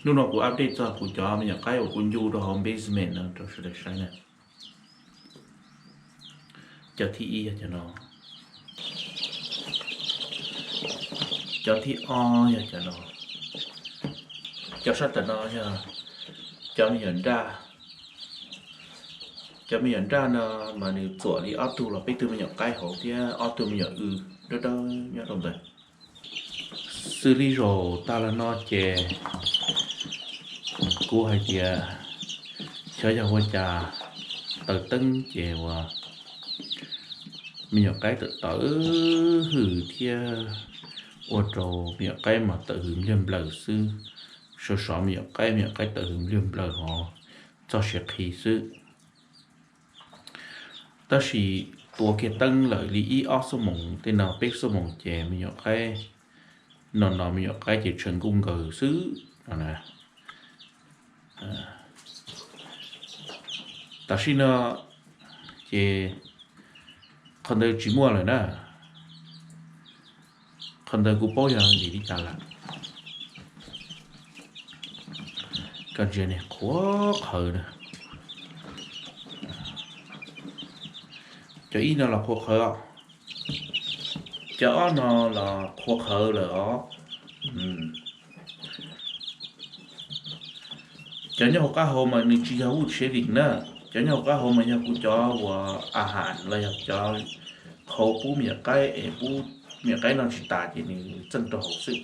Hnub no kuv update txog kuv cov me nyuam qaib uas kuv ncu rau hauv basement no rau sawv daws saib na. Cov thib ib yog cov no. Cov thib ob yog cov no. Cov sab tom no yog cov me nyuam nraj. Cov me nyuam nraj no mas nws txuam li ob tug los peb tug me nyuam qaib hauv thiab ob tug me nyuam w dawb dawb nyob rau ntawd. Xws li zaum tag los no ces kuv hais tias xyov yog ua cas taws teeb ces uas me nyuam qaib tawm tawm hwm thiab ua rau me nyuam qaib mas tawm hwm npliag nplaws xwb. Sov sov me nyuam qaib, me nyuam qaib tawm hwm npliag nplaws hos txog siav qhi xwb. Tab sis tua kiag teeb lawm li ib ob xuab moos tej no, peb xuab moos ces me nyuam qaib no no me nyuam qaib ces tshee nkuj nkaws xwb no na. Tam sim no ces qhov ntawd tsis muaj lawm na. Qhov ntawd kuv paub yog vim li cas lawm. Koj ntsia ne, qhuav qhawv na. Cov ib no los qhuav qhawv os. Cov ob no los qhuav qhawv lawm os. Cov nyob hauv qab hau mas nws tsis yog vuj tshiev vim na. Cov nyob hauv qab hau mas yog kuv cov uas a has los yog cov qhauv pub me nyuam qaib es pub me nyuam qaib noj tsis tas ces nws txeej rau hauv xwb.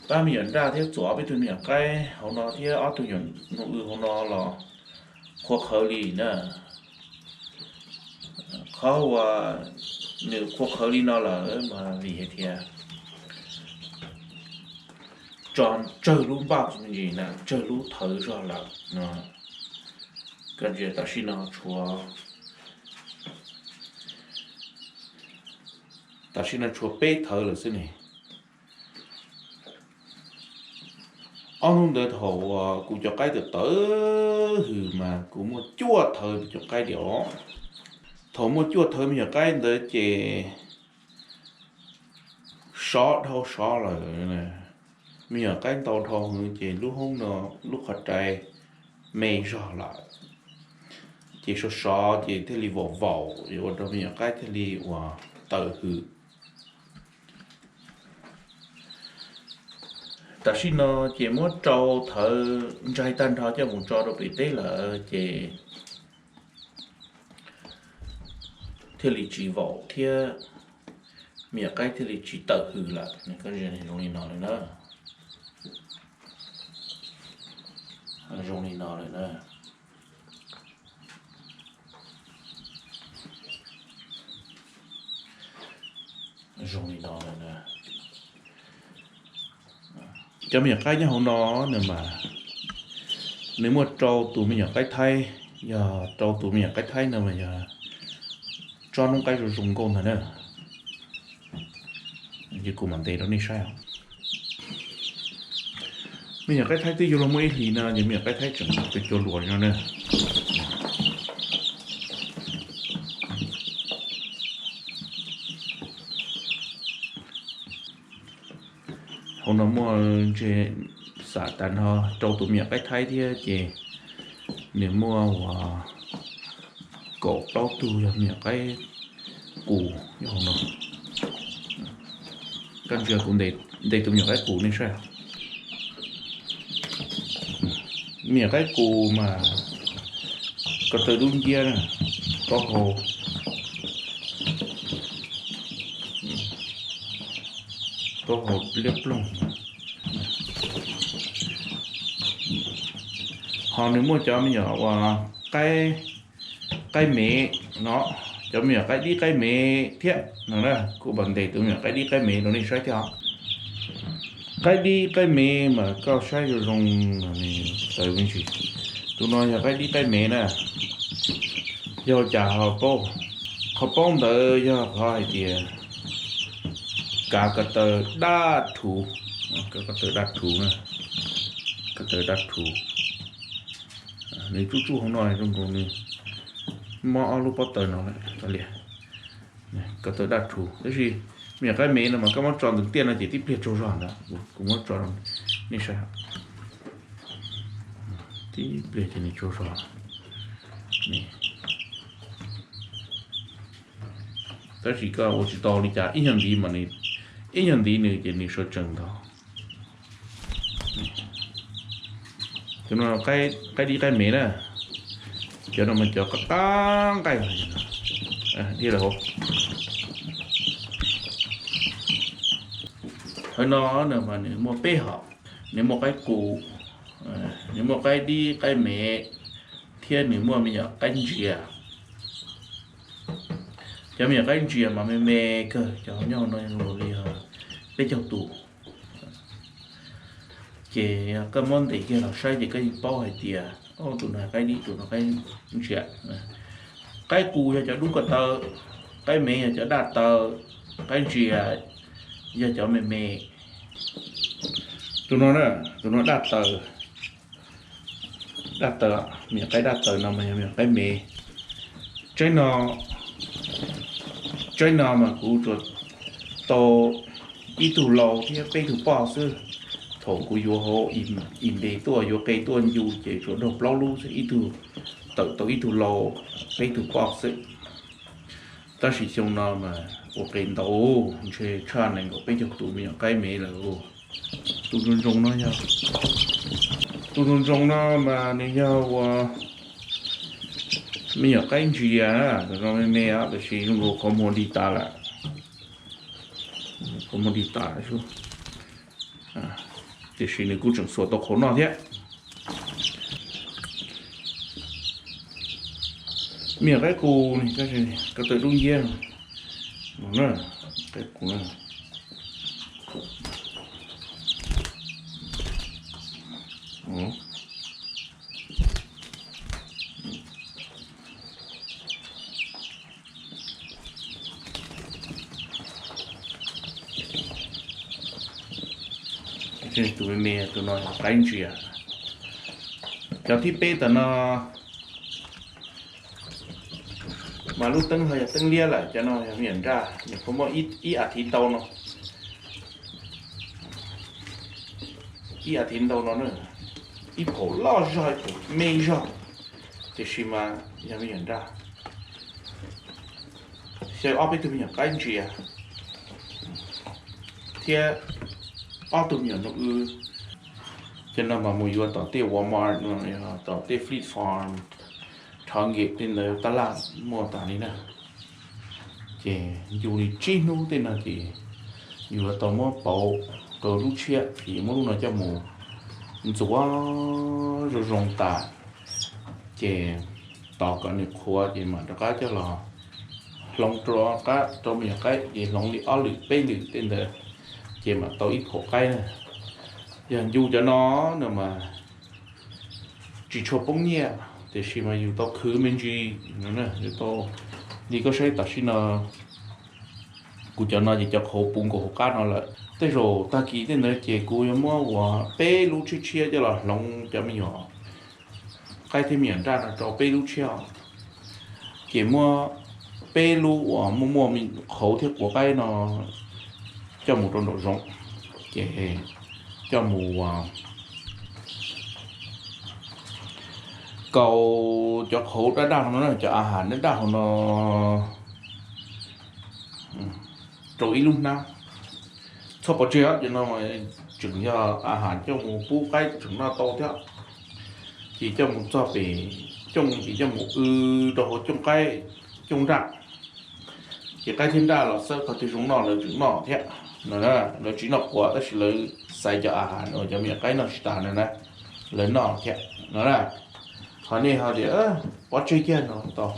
Pab me nyuam nraj thiab txuam ob peb tug me nyuam qaib hauv no thiab ob tug nyuam nus w hauv no los qhuav qhawv li na. Qhov uas nws qhuav qhawv li no lawm mas vim hais tias tso tsawg lub npaj me ntsis na, tsawg lub thawv zog lawm no. Koj ntsia tam sim no tshuav, tam sim no tshuav peb thawv lawm xwb ne. Ob hnub ntawd thaum uas kuv cov qaib tawm tawv hwm mas kuv muaj cuaj thawv me nyuam qaib li os. Thaum muaj cuaj thawv me nyuam qaib ntawd ces sov dhau sov lawm. Me nyuam qaib ntau dhau hwv ces lub hoob no lub qhov rais me zog lawm. Ces sov sov ces thiaj li vaum vaum es ua rau me nyuam qaib thiaj li uas tawm hwm. Tam sim no ces muab rau thawv ntsais tag nrho coj mus tso rau pem teb lawm ces thiaj li tsis vaum thiab me nyuam qaib thiaj li tsis tawm hwm lawm. Zoo li no lawm na. Zoo li no lawm na. Zoo li no lawm na. Cov me nyuam qaib nyob hauv no na mas nws muaj rau tus me nyuam qaib thaib, yog rau tus me nyuam qaib thaib no mas yog tsob noob qaib zoo zoo nkauj ntag na. Ces kuv mam ntes rau nej saib os. Me nyuam qaib thaib twb yuav luag muaj ib hlis no ces me nyuam qaib thaib tseem cua cua luas li no na. Hauv no muaj ntshe xam tas nrho rau tus me nyuam qaib thaib thiab ces nws muaj uas kaum plaub tug yog me nyuam qaib qus nyob hauv no. Koj ntsia kuv ntes tus me nyuam qaib qus nej saib. Me nyuam qaib qus mas ko taw dub nciab na, taub hau, taub hau liab ploog. Ho nws muaj cov me nyuam uas qaib, qaib mev no, cov me nyuam qaib dib qaib mev thiab no na. Kuv mam ntes tus me nyuam qaib dib qaib mev rau nej saib thiab os. Qaib dib qaib mev mas koj saib zoo zoo no, tawv me ntsis. Tus no yog qaib dib qaib mev na. Yog cas ho paub? Qhov paub ntawd yog qhov hais tias kav ko taw daj rhuv, kav ko taw daj rhuv na, ko taw daj rhuv. Nws tsuj tsuj hauv no zoo nkaus nws mob ob lub pob taws no lawm, ko taw daj rhuv. Tab sis Me nyuam qaib me no mas koj muab tso ntawm tiaj no ces tib pliag tsaug zog ntawd. Kuv muab tso nej saib, tib pliag ces nws tsaug zog. Tab sis koj ua tsis tau li cas, ib nyuag ntiv mas, ib nyuag ntiv nws ces nws sawv tsees ntag. Cov no qaib dib qaib me na, cov no mas cov qab nqaij. Hauv no mas nws muaj peb hom, nws muaj qaib qus, nws muaj qaib dib qaib me, thiab nws muaj me nyuam qaib ntsia. Cov me nyuam qaib ntsia mas me me kawg, cov nyob no li peb caug tus. Ces koj muab ntes kiag los saib ces koj yeej paub hais tias, o, tus no qaib dib, tus no qaib ntsia. Qaib qus yog cov dub ko taw, qaib me yog cov daj taw, qaib ntsia yog cov me me. Tus no, tus no daj taw, daj taw, me nyuam qaib daj taw no mas yog me nyuam qaib me. Tseeb no, tseeb no mas kuv tsuas tau ib tug lau thiab peb tug poj xwb. Thaum kuv yuav hauv eBay tuaj, yuav qe tuaj ncu ces tsuas raug plaub lub xwb, ib tug, tawm tau ib tug lau, peb tug poj xwb. Tab sis xyoo no mas ua qe ntau, ntshe tshaj nees nkaum peb caug tus me nyuam qaib me lawm. Tus ntsoov ntsoov no yog, tus ntsoov ntsoov no mas nws yog ua me nyuam qaib ntsia na, tus no me me os, tiam sis zoo nkaus qhov muag dig tas lawm. Qhov muag dig tas lawm xwb. Tiam sis nws kuj tseem xuas tau qhauv noj thiab. Me nyuam qaib qus, ko taw dub nciab, qaib qus. Tus me me tus no yog qaib ntsia. Cov thib peb tas no mas lub teeb ho yog teeb liab lawm, cov no yog me nyuam nraj, nws puas muaj ib as thiv ntau no, ib as thiv ntau no na, ib phaum loj zog ib phaum me zog, tiam sis mas yog me nyuam nraj. Xyaw ob peb tug me nyuam qaib ntsia thiab ob tug me nyuam nplooj wb. Cov no mas mus yuav tom tej Walmart no, tom tej Fleet Farm, Target tej ntawd tab laj muaj tas li na. Ces ncu li tsib hnub tej no ces yuav tau muab pauv rau lub tshiab, ces muab lub no coj mus ntxuav zoo zoo tas, ces tos kom nws qhuav ces mam rov qab coj los hloov rau qab rau me nyuam qaib, ces hloov li ob lwm peb lwm tej ntawd, ces mam tau ib phaum qaib na. Yog ncu cov no no mas tsis tshua poob nyiaj, tiam sis mas yus tau khwv me ntsis, yus tau, li koj saib tam sim no, kuv cov no ces cov qhauv puv nkaus hauv qab no lawm. Tej zaum tag kis tej ntawd ces kuv yuav muab ua peb lub tshiab tshiab coj los hloov cov me nyuam qaib thiab me nyuam nraj no rau peb lub tshiab os. Ces muab peb lub uas muaj muaj qhauv thiab quav qaib no coj mus rau nraum zoov, ces coj mus kaus cov qhauv daj daj hauv no, cov a has daj daj hauv no rau ib lub hnab. Txhob pov tseg, cov no tseem yog a has coj mus pub qaib tseem noj tau thiab. Ces coj mus txog pem cooj ces coj mus w rau hauv cooj qaib, cooj nraj. Ces qaib thiab nraj los xawb qhov twg zoo noj lawv tseem noj thiab no. Lawv tsis noj quav tab sis lawv xaiv cov a has no cov me nyuam qaib noj tsis tas no na, lawv noj thiab no na. Ho nej ho tias pov tseg kiag no tau,